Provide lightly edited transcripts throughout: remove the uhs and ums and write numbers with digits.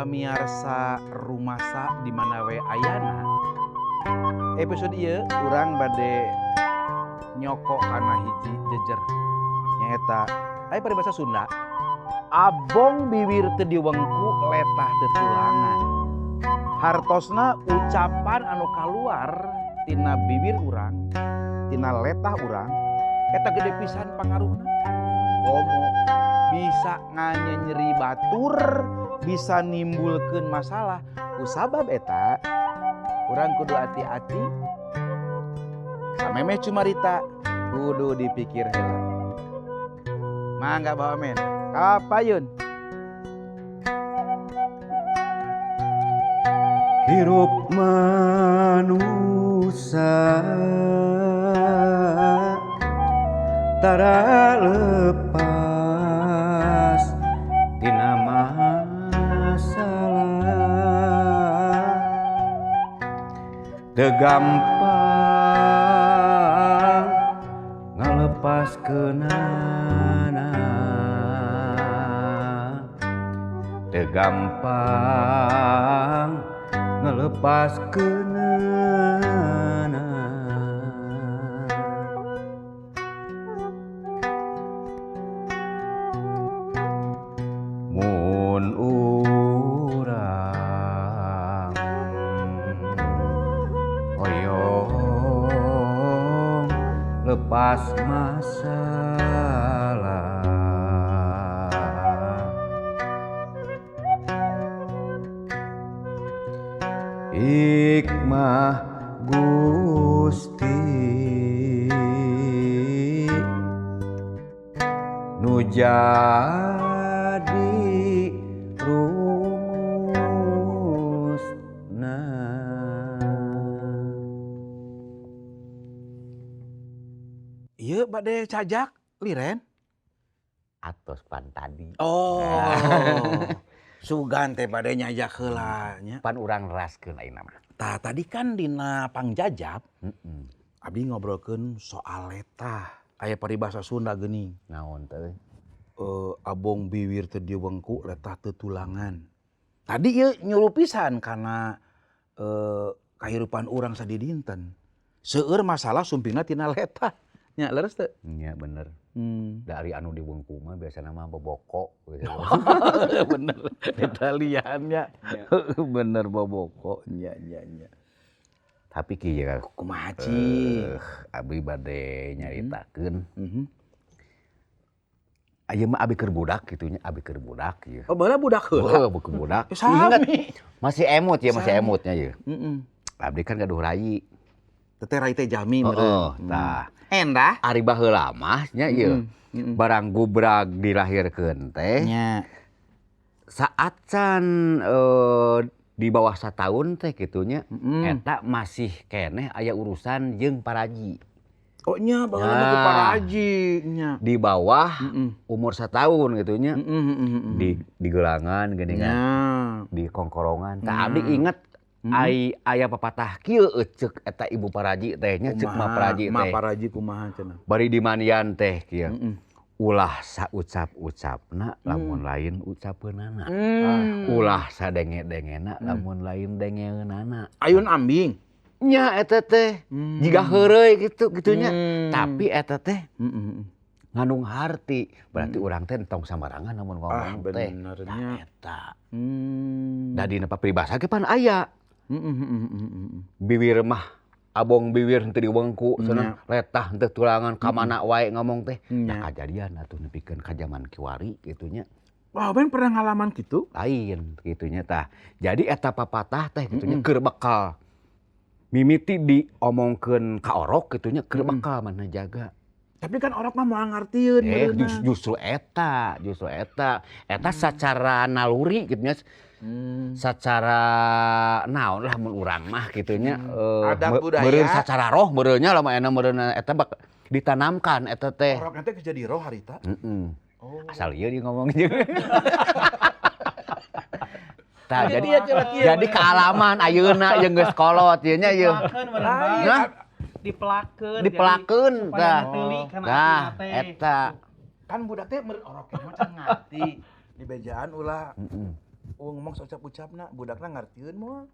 Pamiarsa rumasa di mana we ayana. Episode ieu urang bade nyoko kana hiji jejer. Nyaeta aya paribasa Sunda. Abong biwir teu diwengku letah teu tulangan. Hartosna ucapan anu kaluar tina bibir urang, tina letah urang, eta gede pisan pangaruhna. Komo bisa nganyenyeri batur, bisa nimbulkeun masalah. Kusabab eta urang kudu hati-hati. Samemeh cumarita kudu dipikir heula. Mangga bawa men. Kapayun. Hirup manusia tara lepas tina masalah, teu gampang ngalepaskeunana, teu gampang ngalepaskeunana. Mun urang hoyong lepas masalah, hikmah Gusti nu jadi rumusna. Ieu bade cajak liren. Atos pan tadi. Oh. Sugan teh bade nyajak heula nya. Pan urang raskeun ayeuna mah. Tah tadi kan dina pangjajab, abdi ngobrolkeun soal letah. Aya paribasa Sunda geuning. Naon teh? Abong biwir teu diwengku letah teu tulangan. Tadi ieu nyuruh pisan kana kahirupan urang sadidinten. Seueur masalah sumpingna tina letah. Nya leres teu? Nya bener. Dari anu diwengku mah biasana mah boboko gitu. Bener, ditaliannya. Bener boboko nya nya nya. Tapi kieu ya, kumaha cing? Abdi bade nyaritakeun. Ieu mah abi keur budak kitu nya, abi keur budak ieu. Oh, baheula budak heula. Heuh, keur budak. Sami. Masih emut ya, masih emutnya ieu. Heeh. Abdi kan gaduh rai. Teteh rai teh jami meureun. Heeh, tah. Endah. Ari baheula mah nya ieu. Barang gubrag dilahirkeun teh. Nya. Saat can di bawah sataun teh kitu nya, eta masih keneh aya urusan jeung paraji. Oh nya, baheula mah ku paraji nya. Di bawah umur sataun kitu nya. Di digelangan geuningan. Di kongkorongan. Tah abdi inget ai aya papatah kieu ceuk eta ibu paraji teh nya, ceuk ma paraji teh. Ma paraji kumaha cenah? Bari dimandian teh kieu. Ulah saucap-ucapna lamun lain ucapeunana. Ulah sadenge-dengena lamun lain dengeunana. Ayun ambing. Nya eta teh jiga heureuy kitu kitunya. Tapi eta teh ngandung harti. Berarti urang teh entong sambarangan lamun ngomong teh. Benernya. Eta. Da dina paribasa ge pan aya. Biwir mah abong biwir henteu diwengku cenah, letah henteu tulangan ka mana wae ngomong teh. Nah kajadian atuh nepikeun ka jaman kiwari kitu nya. Wah, ben pernah ngalaman kitu? Lain kitu nya tah. Jadi eta papatah teh kitu nya keur bekal. Mimiti diomongkeun ka orok kitu nya keur bekal mana jaga. Tapi kan orok mah moal ngartieun meureunna. Justru eta, justru eta. Eta sacara naluri kitu nya. Sacara naon lah mun urang mah kitu nya, adat budaya. Meureun sacara roh meureun nya lamun aya meureun eta bak ditanamkan eta teh. Orok teh geus jadi roh harita. Heeh. Oh. Asal ieu dia ngomong jeung. Tah jadi kealaman ayeuna jeung geus kolot ieu nya ieu. Dipelakeun. Dipelakeun tah. Tah eta. Kan budak teh meureun orok mah can ngarti. Di bejaan ulah. Oh, ngomong saucap-ucapna, budakna ngartieun moal.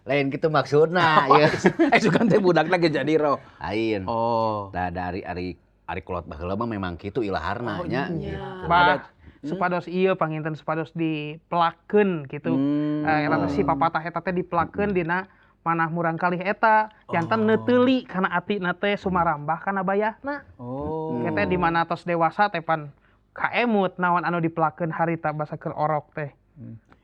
Lain gitu maksudna ya. Sugan teh budakna ge jadi roh. Lain. Oh. Tah dari ari kolot baheula mah memang kitu ilaharna nya. Gitu. Bah, supados ieu panginten supados dipelakeun gitu. Eta si papatah eta teh dipelakeun dina manah murangkalih eta janten neuteuli kana atina teh sumarambah kana bayahna. Oh. Eta di mana tos dewasa teh pan kaemut naon anu dipelakeun harita basa keur orok teh.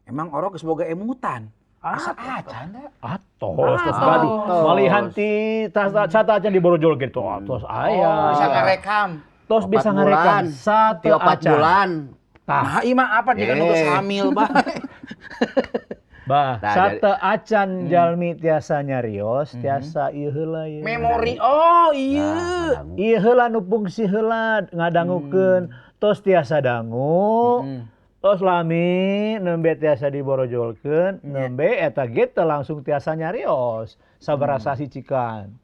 Emang orok geus boga emutan. Asa acan da. Atos tos gaduh. Malihan ti tas acan diborojol gitu. Atos aya. Bisa ngarekam. Tos bisa ngarekam satu acan. 4 bulan. Nah, ieu mah apa jika nu geus hamil bae. Bah, sate acan jalmi tiasa nyarios, tiasa ieu heula ieu. Memori, oh iya. Ieu heula nu fungsi heula ngadangukeun, tos tiasa dangu. Tos lami nembe tiasa diborojolkeun, nembe eta ge teu langsung tiasa nyarios. Sabaraha sicikan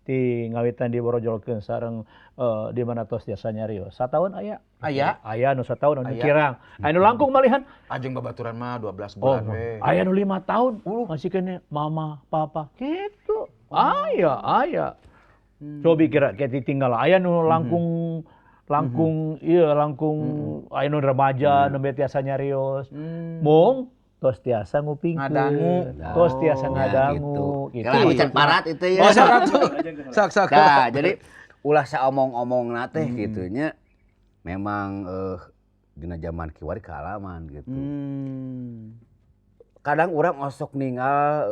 ti ngawitan diborojolkeun sareng di mana tos tiasa nyarios. Sataun aya. Aya? Aya nu sataun anu kirang. Aya nu langkung malihan. Ajeng babaturan mah 12 bulan we. Aya nu 5 tahun. Masih kene mama, papa gitu. Aya, aya. Cobi kira ke ditinggal aya nu langkung langkung ieu langkung aya nu remaja nembe tiasa nyarios. Mung tos tiasa ngupingkeun. Ngadangu. Tos tiasa ngadangu gitu. Kalau can parat itu ya. Oh, sok sok. Nah, jadi ulah saomong-omongna teh kitu nya memang dina zaman kiwari kaalaman gitu. Kadang urang osok ningal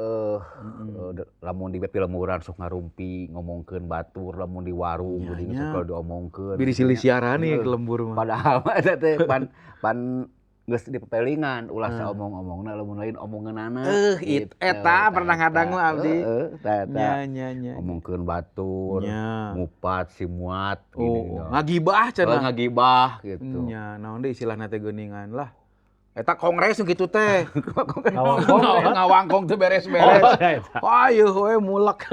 lamun di lemburan sok ngarumpi ngomongkeun batur, lamun di warung geuning sok diomongkeun. Biri silih siaran nih ke lembur mah. Padahal mah eta teh pan geus dipepelingan ulah saomong-omongna lamun lain omongeunana. Eta pernah ngadangu abdi. Heeh, eta. Nya. Ngomongkeun batur, ngupat si muat gini. Ngagibah cenah. Ngagibah gitu. Nya, naon deui istilahna teh geuningan lah. Eta kongres nu kitu teh. Ngawangkong teu beres-beres. Wah, ieu we mulek.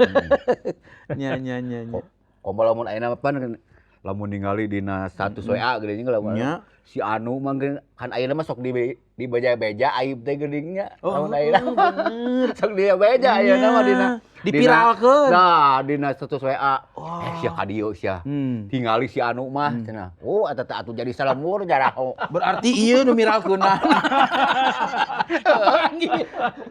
Nya nya nya. Komo lamun ayeuna pan lamun ningali dina status WA geuning lamun si anu mah kan ayeuna mah sok di beja-beja aib teh geuning nya. Lamun ayeuna bener sok di beja ayeuna mah dina dipiralkeun. Nah, dina status WA. Sia ka dieu sia. Tingali si anu mah cenah. Oh, eta teh atuh jadi salemur jaraho. Berarti ieu nu miralkeunna.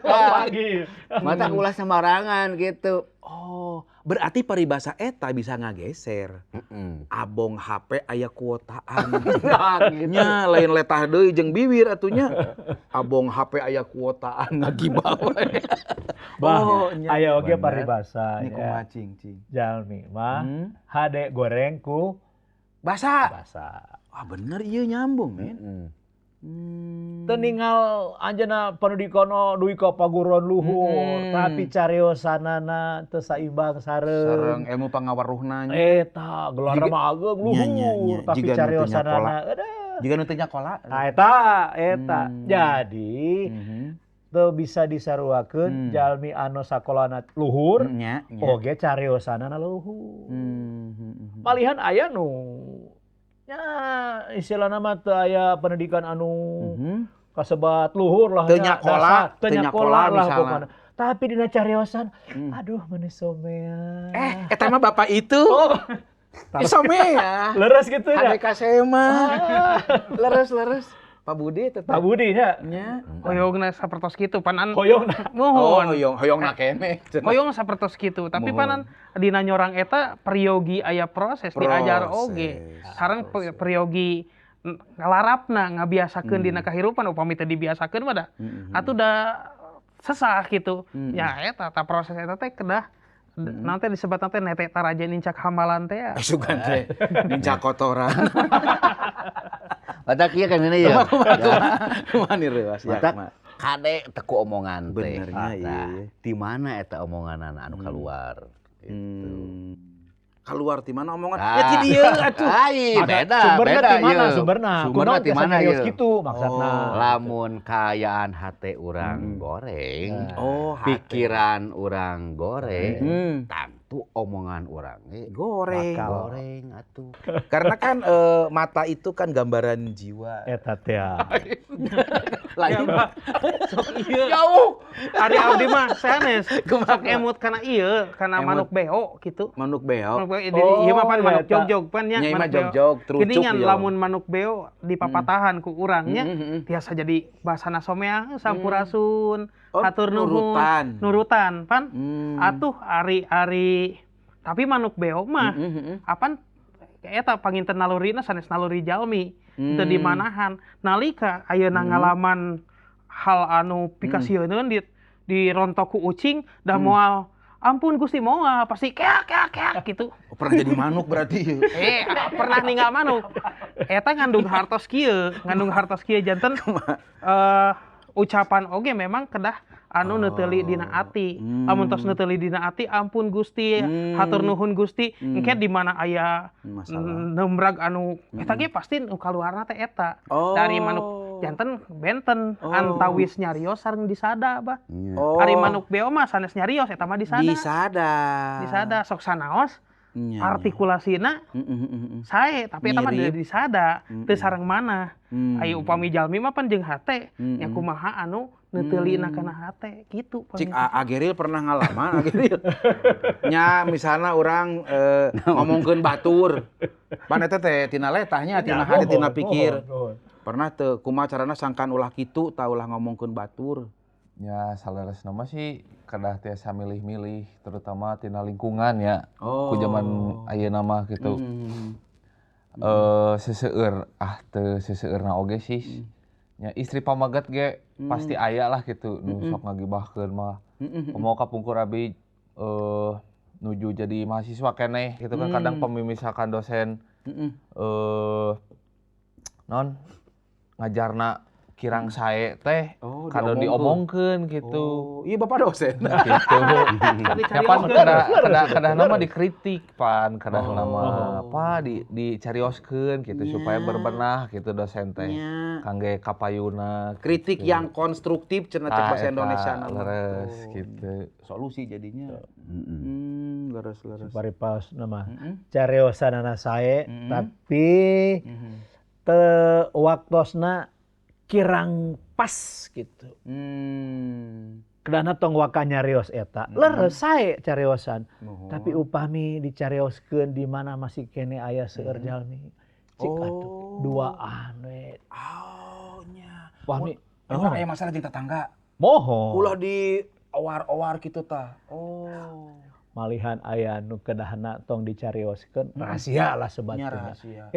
Panggil. Mata ulah sembarangan gitu. Oh, berarti paribasa eta bisa ngageser. Abong HP aya kuotaan. Nya lain letah deui jeung bibir atunya. Abong HP aya kuotaan ngagibah we. Bah, aya oge paribasa. Ini kumaha cing cing. Jalmi mah hade goreng ku basa. Basa. Ah bener ieu nyambung, men. Teu ningal anjeunna panudikono duwi ka paguruan luhur, tapi cariosanana teu saimbang sareng ilmu pangawaruhna nya. Eta gelar mah ageung luhur, tapi cariosanana eueuh. Jiga nu teu nyakola. Nah eta eta. Jadi teu bisa disaruakeun jalmi anu sakolana luhur, oge cariosanana luhur. Malihan aya nu ya istilahna mah teu aya pendidikan anu kasebat luhur lah teu nyakola, teu nyakola lah pokona. Tapi dina cariosan, aduh meni somea. Eta mah bapak itu. Oh. Somea. Leres gitu nya. Adek sema. Leres-leres. Pak Budi tetep. Pak Budi nya. Nya. Hoyongna sapertos kitu panan. Hoyongna. Muhun. Oh, hoyongna keneh. Hoyong sapertos kitu, tapi panan dina nyorang eta peryogi aya proses diajar oge. Sareng peryogi ngalarapna ngabiasakeun dina kahirupan upami teu dibiasakeun mah da. Atuh da sesah kitu. Ya eta ta proses eta teh kedah nanti disebut nanti netek taraja nincak hamalan teh ya. Sugan teh nincak kotoran. Batak ieu kan ini ya. Kumaha nih reuas ya. Batak kade teku omongan teh. Benernya iya. Di mana eta omonganana anu keluar gitu. Keluar di mana omongan? Ya ti dieu atuh. Ai, beda. Sumberna ti mana sumberna? Sumberna ti mana ieu? Kitu maksudna. Lamun kaayaan hate urang goreng, pikiran urang goreng, tangtu omongan urang ge goreng. Goreng atuh. Karena kan mata itu kan gambaran jiwa. Eta teh. Lain. Sok ieu. Jauh. Ari abdi mah sanes. Sok emut kana ieu, kana manuk beo gitu. Manuk beo. Manuk beo ieu mah pan manuk jogjog pan nya. Nya mah jogjog trucuk. Geuningan lamun manuk beo dipapatahan ku urang nya tiasa jadi basana somea sampurasun, hatur nuhun, nurutan pan. Atuh ari-ari tapi manuk beo mah apan eta panginten nalurina sanes naluri jalmi teu dimanahan nalika ayeuna ngalaman hal anu pikasieuneun dirontok ku ucing dah moal ampun Gusti moal pasti keak keak keak gitu. Oh, pernah jadi manuk berarti. Pernah ninggal manuk. Eta ngandung hartos kieu, janten ucapan oge memang kedah anu neuteuli dina ati. Lamun tos neuteuli dina ati ampun Gusti, hatur nuhun Gusti, engke di mana aya nembrag anu eta ge pasti nu kaluarna teh eta. Dari manuk janten benten antawis nyarios sareng disada bah. Ari manuk beo mah sanes nyarios eta mah disada. Disada sok sanaos artikulasina sae tapi eta mah disada teu sareng mana. Aya upami jalmi mah pan jeung hate nya kumaha anu neuteulina kana hate gitu. Cik Ageril pernah ngalaman Ageril. Nya misalna urang ngomongkeun batur. Pan eta teh tina letahnya tina hate tina pikir. Pernah teu kumaha carana sangkan ulah kitu tah ulah ngomongkeun batur. Ya saleresna mah sih kedah tiasa milih-milih terutama tina lingkungan ya. Ku zaman ayeuna mah gitu. Seseueur ah teu seseueurna oge sih. Nya istri pamaget ge pasti aya lah gitu nu sok ngagibahkeun mah. Komo kapungkur abi nuju jadi mahasiswa keneh gitu kan kadang pemimisakan dosen non ngajarna kirang sae teh kadang diomongkeun gitu. Iya bapak dosen. Gitu. Ya pan kedah nama dikritik pan, kedah nama apa dicarioskeun gitu supaya berbenah gitu dosen teh. Kangge kapayuna. Kritik yang konstruktif cenah cek bahasa Indonesia nama. Leres gitu. Solusi jadinya. Leres. Paripaos nama. Cariosanana sae tapi teu waktosna kirang pas gitu. Kedana tong waka nyarios eta. Leres sae cariosan. Tapi upami dicarioskeun di mana masih kene aya seueur jalmi. Cik atuh duaan we. Oh nya. Upami aya masalah jeung tetangga. Moho. Ulah di owar-owar kitu tah. Oh. Malihan aya nu kedahna tong dicarioskeun rahasia lah sebatuna. Rahasia.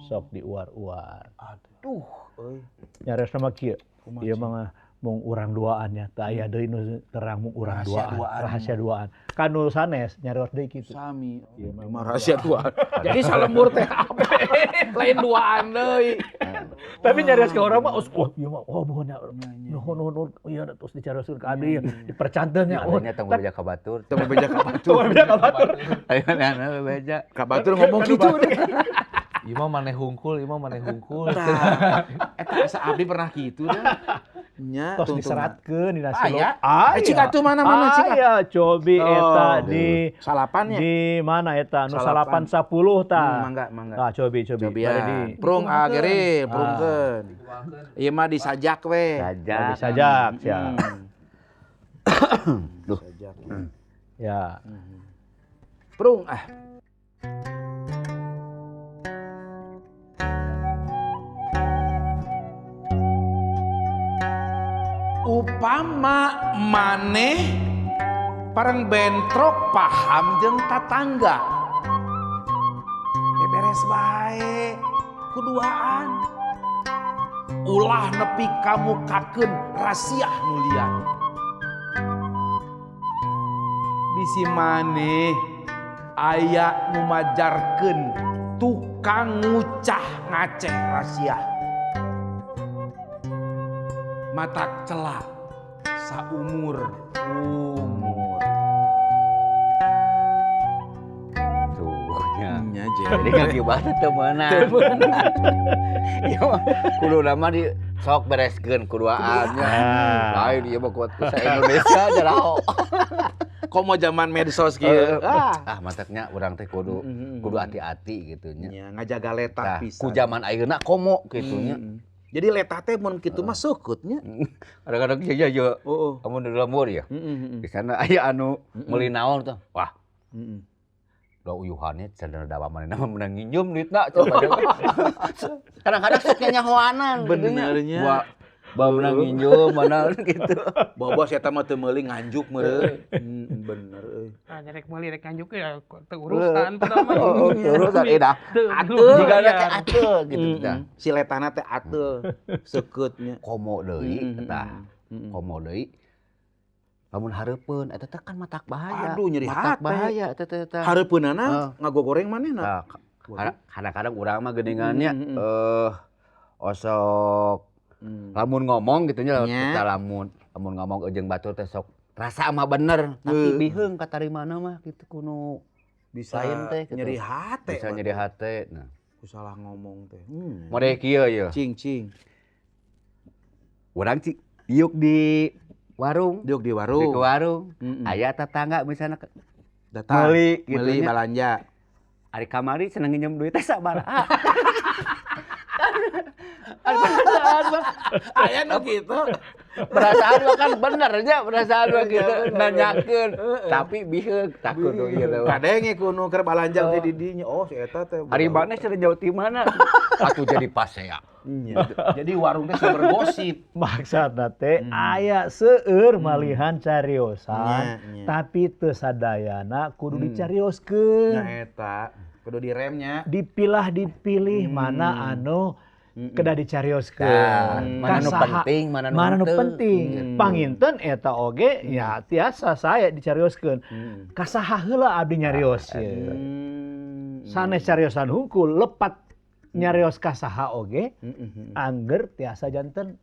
Sok diuar-uar. Aduh euy. Nyarios mah kieu. Ieu mah mung urang duaan nya, teu aya deui nu terang mung urang duaan, rahasia duaan. Ka nu sanes nyarios deui kitu. Sami. Ieu mah rahasia duaan. Jadi salembur teh ape? Lain duaan deui. Tapi nyarios ka urang mah oh ieu mah oh buhun nya. Nuhun nuhun ieu terus dicarioskeun ka abdi dipercanten nya. Oh, tong beja ka batur. Tong beja ka batur. Tong beja ka batur. Ayo nah beja. Ka batur ngomong kitu. Ieu mah maneh hungkul, ieu mah maneh hungkul. Eta asa abdi pernah kitu dah. Nya tos diseratkeun dina silop. Aya. Cik atuh mana-mana cik. Aya cobi eta di salapan nya. Di mana eta nu salapan 10 tah. Mangga mangga. Tah cobi cobi. Prung agere, prungkeun. Ieu mah disajak we. Sajak. Disajak siap. Duh. Ya. Prung ah. Upama maneh parang bentrok paham jeung tatangga. Beberes bae kuduaan. Ulah nepi kamukakeun rasiah nu lian. Bisi maneh aya nu majarkeun tukang ngucah ngaceh rasiah. Matak celah saumur umur. Tuh nya. Jadi ngagibah teh teu meunang. Teu meunang. Ieu mah kuduna mah di sok bereskeun kuduaan nya. Lain ieu mah kuat ku sa Indonesia jaraho. Komo zaman medsos kieu. Ah, mataknya urang teh kudu kudu hati-hati gitu nya. Nya ngajaga letah Tah, pisan. ku zaman ayeuna komo gitu nya. Jadi letah teh mun kitu mah seukeut nya. Kadang-kadang iya iya. Heeh. Kamu di lembur ya? Di sana aya anu meuli naon tuh. Wah, da uyuhannya cenah dawa manehna mah menang nginjem duitna coba. Kadang-kadang sok nyahoanan gitu nya. Benernya. Wah, bawa menang nginjem mana gitu. Bawa si eta mah teu meuli nganjuk meureun. Bener euy. Nah, nyerek meuli rek nganjuk ya teu urusan padahal mah. Oh, urusan eh dah. Ateul. Jika teh ateul gitu tah. Si letana teh ateul seukeutnya. Komo deui tah. Komo deui. Lamun hareupeun eta teh kan matak bahaya. Aduh, nyeri matak hate. Bahaya eta teh tah. Hareupeunana ngagogoreng manehna. Tah, kadang-kadang urang mah geuningannya osok lamun ngomong gitu nya kita lamun ngomong jeung batur teh sok rasa mah bener tapi biheung katarimana mah gitu kuno bisa lain teh gitu. Nyeri hate. Bisa nyeri hate. Nah, ku salah ngomong teh. Mode kieu ye. Cing cing. Urang diuk di warung. Diuk di warung. Di warung. Aya tetangga misalnya datang meuli gitu meuli nya. Balanja. Ari kamari seneng nginjem duit teh sabaraha. Ari perasaan mah aya nu kitu. Perasaan mah kan bener nya, perasaan mah gitu nanyakeun tapi biheung takut nu ieu teh. Kadenge ku nu keur balanja teh di dinya. Oh, si eta teh. Ari maneh cenah jauh ti mana? Atuh jadi pasea. Jadi warung teh sumber gosip. Maksudna teh aya seueur malihan cariosan, tapi teu sadayana kudu dicarioskeun. Nya eta, kudu diremnya. Dipilah dipilih mana anu kedah dicarioskeun. Mana nu penting, mana nu nu penting. Panginten eta oge ya tiasa saya dicarioskeun. Kasaha heula abdi nyarios ye. Sanes cariosan hungkul lepat nyarios kasaha oge angger tiasa janten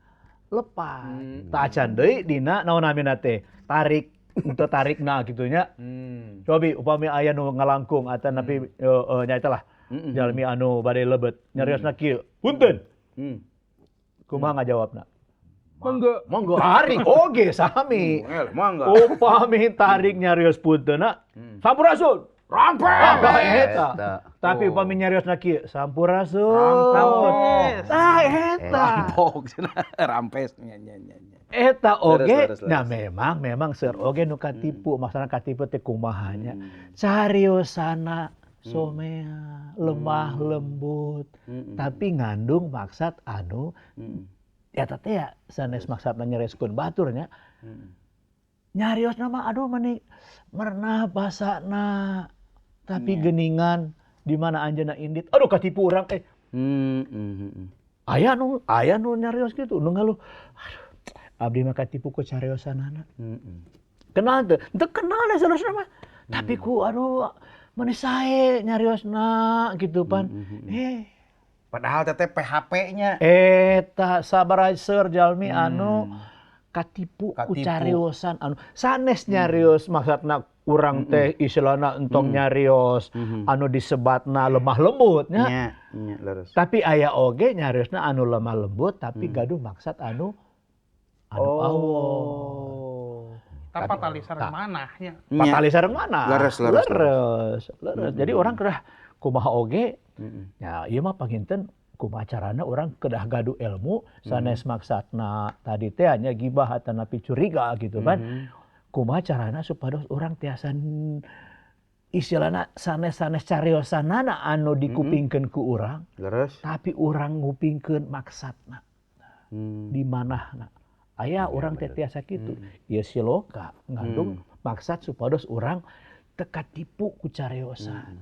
lepat. Tak acan deui dina naon namina teh tarik untuk tarikna kitu nya. Cobi upami aya nu ngalangkung atawa napi nya eta lah. Jalmi anu bade lebet nyariosna kieu. Punten. Kumaha ngajawabna? Mangga. Mangga. Tarik oge sami. Mangga. Upami tarik nyarios puntenna sampurasun. Rampes. Eta. Tapi upami nyariosna kieu sampurasun. Rampes. Tah eta. Rampok cenah. Rampes nya nya nya. Eta oge, nah memang seur oge nu katipu, maksudna katipu teh kumaha nya. Cariosana somea, lemah lembut, tapi ngandung maksad anu eta teh ya sanes maksudna nyereskeun batur nya. Nyariosna mah aduh meni merenah basana, tapi geuningan di mana anjeunna indit, aduh katipu urang eh. Aya nu nyarios kitu, nu ngaluh. Aduh, abdi mah katipu ku cariosanana. Kenal teu? Teu kenal da saleresna mah. Tapi ku aduh meni sae nyariosna gitu pan. Padahal teteh PHP-nya. Eta sabaraha seur jalmi anu katipu ku cariosan anu sanes nyarios maksudna urang teh istilahna entong nyarios anu disebatna lemah lembut nya. Nya, leres. Tapi aya oge nyariosna anu lemah lembut tapi gaduh maksad anu awon. Tah patali sareng manah nya. Patali sareng manah. Leres. Jadi orang kedah kumaha oge ya ieu mah panginten kumaha carana orang kedah gaduh ilmu sanes maksatna tadi teh nya gibah atanapi curiga gitu kan. Kumaha carana supados orang tiasa istilahna sanes-sanes cariosanana anu dikupingkeun ku urang. Leres. Tapi urang ngupingkeun maksatna. Di manahna. Aya orang teh tiasa kitu. Ieu siloka ngandung maksad supados urang teu katipu ku cariosan.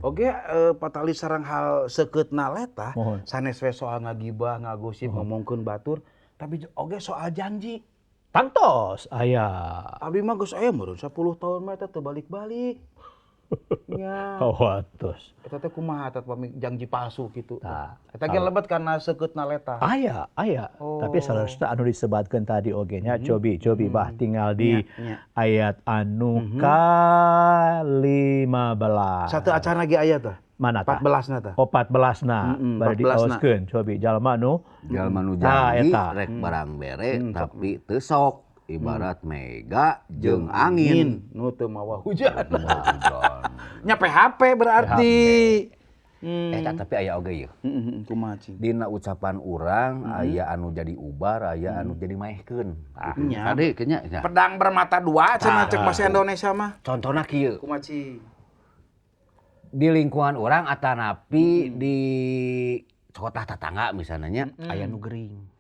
Oke, patali sareng hal seukeutna letah, sanes we soal ngagibah, ngagosip, ngomongkeun batur, tapi oge soal janji. Tangtos aya. Abdi mah geus aya meureun 10 tahun mah eta teu balik-balik. Nya. Hawatos. Eta teh kumaha eta pami janji palsu kitu. Eta ge lebet kana seukeutna letah. Aya. Tapi saleresna anu disebatkeun tadi oge nya cobi bah tinggal di ayat anu ka-15. Satu acan lagi aya tah. Mana tah? 14 na tah. Oh 14 na. Bari diaoskeun cobi jalma nu janji rek barang bere tapi teu sok. Ibarat mega jeung angin nu teu mawa hujan. Nya PHP berarti. Eta tapi aya oge ieu. Kumaha cing? Dina ucapan urang aya anu jadi ubar, aya anu jadi maehkeun. Tadi kayaknya pedang bermata dua cenah cek bahasa Indonesia mah. Contohna kieu. Kumaha cing? Di lingkungan urang atanapi di kota tetangga misalnya aya nu gering.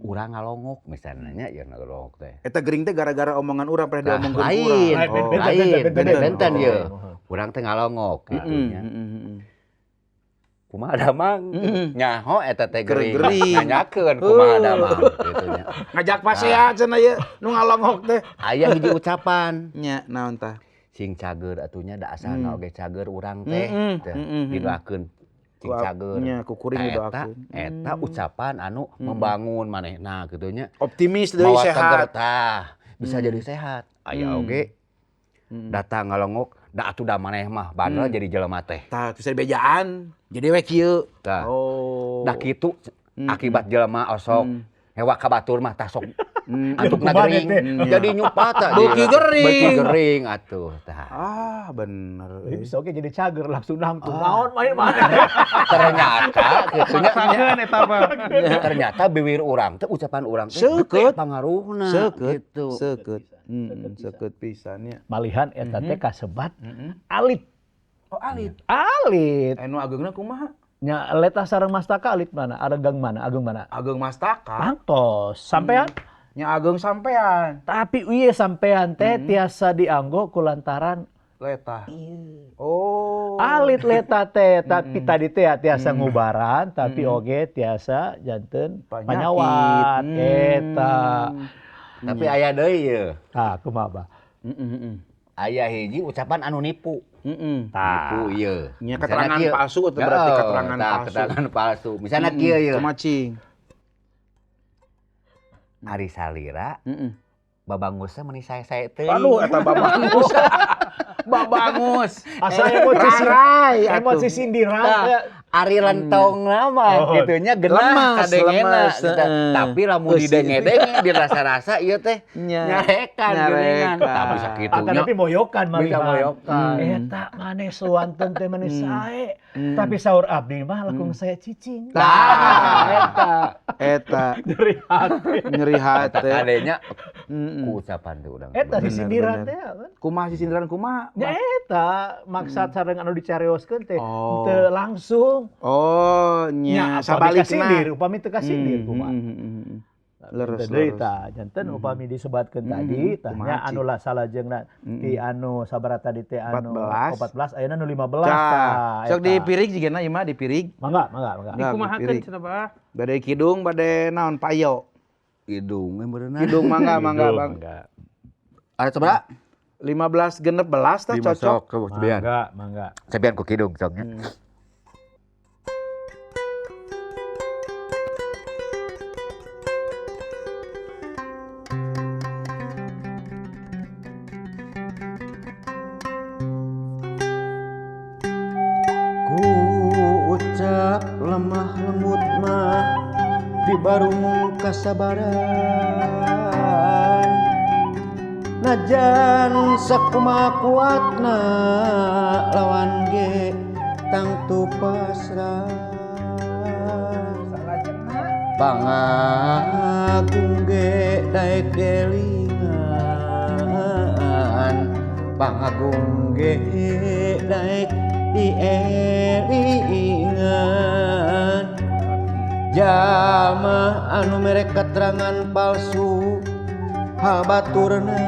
Urang ngalongok misalnya ya ngalongok teh. Eta gering teh gara-gara omongan urang pernah diomongkeun urang. Lain, benten ieu. Urang teh ngalongok kitu nya. Kumaha damang? Nyaho eta teh gering. Nanyakeun kumaha damang kitu nya. Ngajak pasea cenah ieu nu ngalongok teh. Aya hiji ucapan. Nya naon tah? Sing cager atunya da asalna oge cager urang teh didoakeun. Cager. Nya kukuring didoakeun. Eta ucapan anu membangun manehna kitu nya. Optimis deui sehat. Tah, bisa jadi sehat. Aya oge datang ngalongok, da atuh da maneh mah bandel jadi jelema teh. Tah, bisa dibejaan. Jadi we kieu. Tah. Oh. Da kitu akibat jelema osok hewa ka batur mah tah sok antukna gering. Jadi nyupat tah. Beuki gering. Beuki gering atuh tah. Ah, bener. Bisa oge jadi cager langsung nangtung. Naon main mana. Ternyata kitu nya. Ternyata biwir urang teh ucapan urang teh seukeut pangaruhna seukeut. Seukeut. Seukeut pisan nya. Malihan eta teh kasebat alit. Oh, alit. Alit. Anu ageungna kumaha? Nya letah sareng mastaka alit mana? Ageung mana? Ageung mana? Ageung mastaka. Tangtos sampean. Nya ageung sampean. Tapi ieu sampean teh tiasa dianggo kulantaran letah. Oh. Alit letah teh tapi tadi teh tiasa ngubaran tapi oge tiasa janten panyawat eta. Tapi aya deui ieu. Tah kumaha bah? Aya hiji ucapan anu nipu. Nipu ieu. Nya keterangan palsu atau berarti keterangan palsu. Keterangan palsu. Misalnya kieu ieu. Kumaha cing? Ari salira, babangusna meuni sae-sae teuing. Aduh eta babangus. Babangus. Asa emosi sindiran. Ari lentongna mah kitu nya geunah kadengena. Tapi lamun didenge-denge dirasa-rasa ieu teh nyarekan geuningan. Tah bisa kitu nya. Tapi moyokan mah. Bisa moyokan. Eta maneh suwanten teh meuni sae. Tapi saur abdi mah langkung sae cicing. Tah eta. Eta nyeri hate. Nyeri hate. Kadenya ku ucapan teh urang. Eta sisindiran teh. Kumaha sisindiran kumaha? Nya eta maksad sareng anu dicarioskeun teh teu langsung. Oh, nya sabalikna. Upami teu kasindir kumaha. Leres leres. Tah janten upami disebatkeun tadi tah nya anu lah salajengna ti anu sabaraha tadi teh anu 14 ayeuna nu 15 tah. Sok dipirig jigana ieu mah dipirig. Mangga mangga mangga. Dikumahakeun cenah bah. Bade kidung bade naon payo. Kidung we meureunna. Kidung mangga mangga Bang. Ada sabaraha? 15 genep belas tah cocok. Mangga mangga. Sabian ku kidung sok nya. Lemah lembut mah dibarung kasabaran najan sakumaha kuatna lawan ge tangtu pasrah pangagung ge daek delingan pangagung ge daek dielingan jalma anu mere keterangan palsu habaturna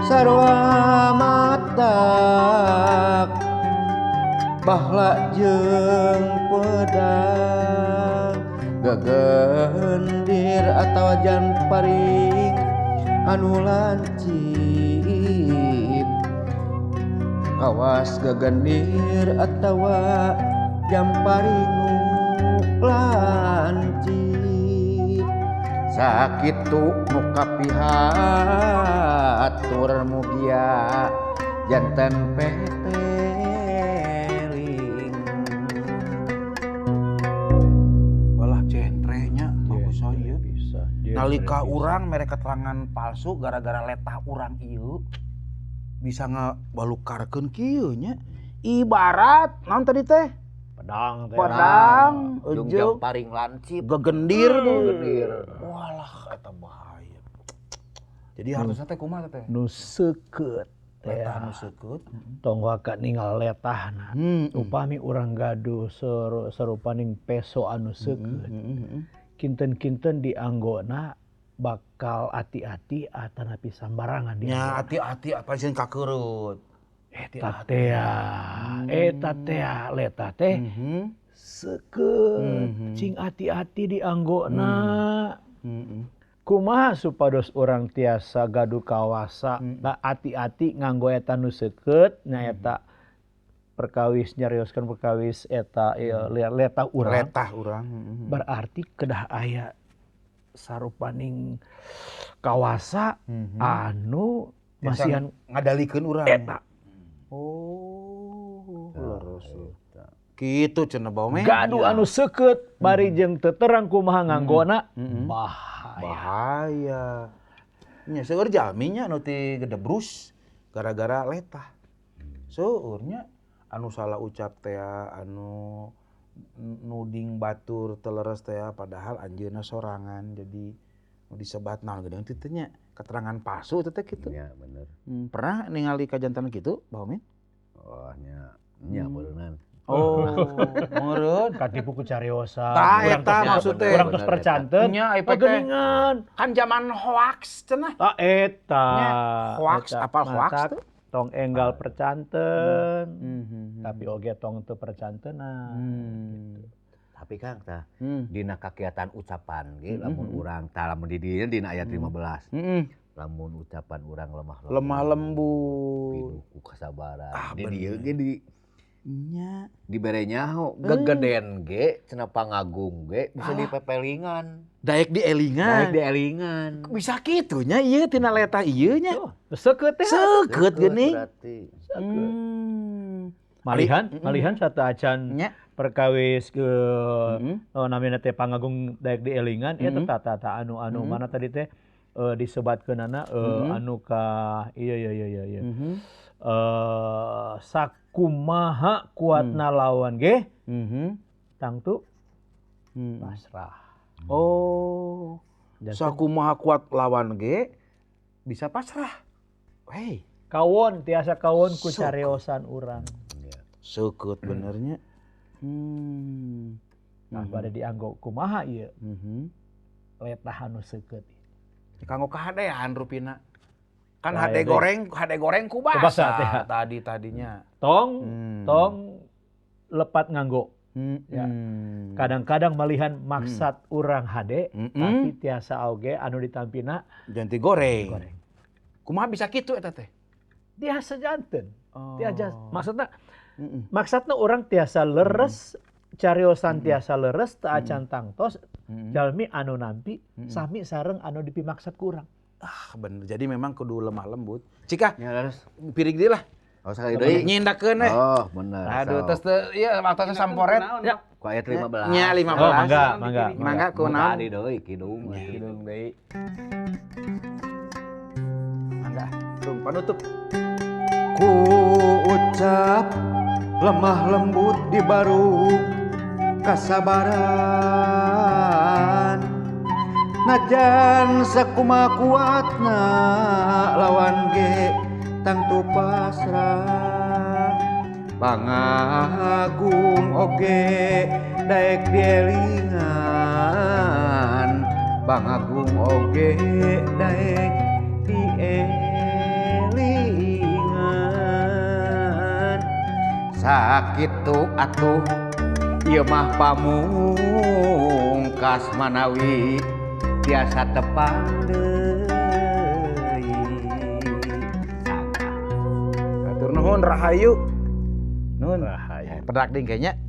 sarua matak bahla jeung pedang gagendir atawa janparing anu lancip kawas gagendir atawa jamparing nu lancip sakitu nu kapihatur mugia janten pepeling. Walah genrenya bagus ieu. Bisa. Nalika urang mere keterangan palsu gara-gara letah urang ieu bisa ngabalukarkeun kieu nya. Ibarat naon tadi teh? Pedang teh. Pedang, Jeung ejeu, paring lancip. Gegendir. Gegendir. Walah eta bahaya. Jadi hartosna teh kumaha teh? Nu seukeut teh. Letah nu seukeut. Tong waka ninggal letahna. Upami urang gaduh sarupaning peso anu seukeut. Kinten-kinten dianggona bakal ati-ati atanapi sambarangan Nya dianggona. ati-ati apa sieun kakeurut. Eta teh, eta teh letah teh seukeut, cing ati-ati dianggona. Kumaha supados urang tiasa gaduh kawasa ati-ati nganggo eta nu seukeut nyaeta perkawis nyarioskeun perkawis eta letah urang. Letah urang. Berarti kedah aya sarupaning kawasa anu masihan ngadalikeun urang. Eta. Oh, leres. Kitu cenah bae. Gaduh anu seukeut bari jeung teu terang kumaha nganggona, bahaya. Bahaya. Nya seueur jalmi nya anu ti gedebrus gara-gara letah. Seueur nya anu salah ucap teh, anu nuding batur teu leres teh, padahal anjeunna sorangan jadi nu disebat naon geuning teh nya keterangan palsu teh teh kitu. Nya bener. Pernah ningali kajantan kitu, Bah Omin? Oh nya, nya beureunan. Oh, meureun. Katipu ku cariosa. Tah eta maksud teh. Urang tos percanten. Nya ai teh. Geuningan. Kan zaman hoax cenah. Tah eta. Nya, hoax, apal hoax tuh? Tong enggal percanten. Tapi oge tong teu percantenan. Gitu. Tapi Kang tah dina kakiatan ucapan ge lamun urang tah lamun di dieu dina ayat 15. Lamun ucapan urang lemah lembut. Lemah lembut. Pinuh ku kasabaran. Ah, Di dieu ge di nya dibere nyaho gegeden ge cenah pangagung ge bisa dipepelingan. Daek dielingan. Daek dielingan. Bisa kitu nya ieu tina letah ieu nya. Seukeut teh. Seukeut geuning. Berarti. Malihan, malihan satu acan perkawis ke namina teh pangagung daek dielingan ieu teh tata anu mana tadi teh disebatkeunana anu ka iya iya iya iya. Sakumaha kuatna lawan ge tangtu pasrah. Oh, sakumaha kuat lawan ge bisa pasrah. Hei, kawon tiasa kawon ku cariosan urang. Seukeut benernya. Nah, bade dianggo kumaha ieu? Letah anu seukeut. Kanggo kahadean rupina. Kan hade goreng ku basa tadi tadinya. Tong tong lepat nganggo. Ya. Kadang-kadang malihan maksad urang hade, tapi tiasa oge anu ditampina janti goreng. Kumaha bisa kitu eta teh? Tiasa janten. Tiasa maksudna maksudna urang tiasa leres, cariosan tiasa leres teu acan tangtos, jalmi anu nampi sami sareng anu dipimaksad ku urang. Ah bener, jadi memang kudu lemah lembut. Cika, ya, harus pirig deui lah. Oh, sekali deui. Nyindakeun we. Oh, bener. Aduh, terus teu ieu waktosna samporet. Ya. Ku ayat 15. Nya 15. Oh, mangga, mangga. Mangga ku naon? Tadi deui kidung. Kidung deui. Mangga, tung panutup. Ku ucap lemah lembut di baru kasabaran. Najan sakuma kuatna lawan ge tangtu pasrah. Pangagung oge daek dielingan, pangagung oge daek dielingan. Sakitu atuh ieu mah pamungkas manawi tiasa tepang deui. Atur nuhun rahayu. Nuhun. Rahayu. Pedak deui kayaknya.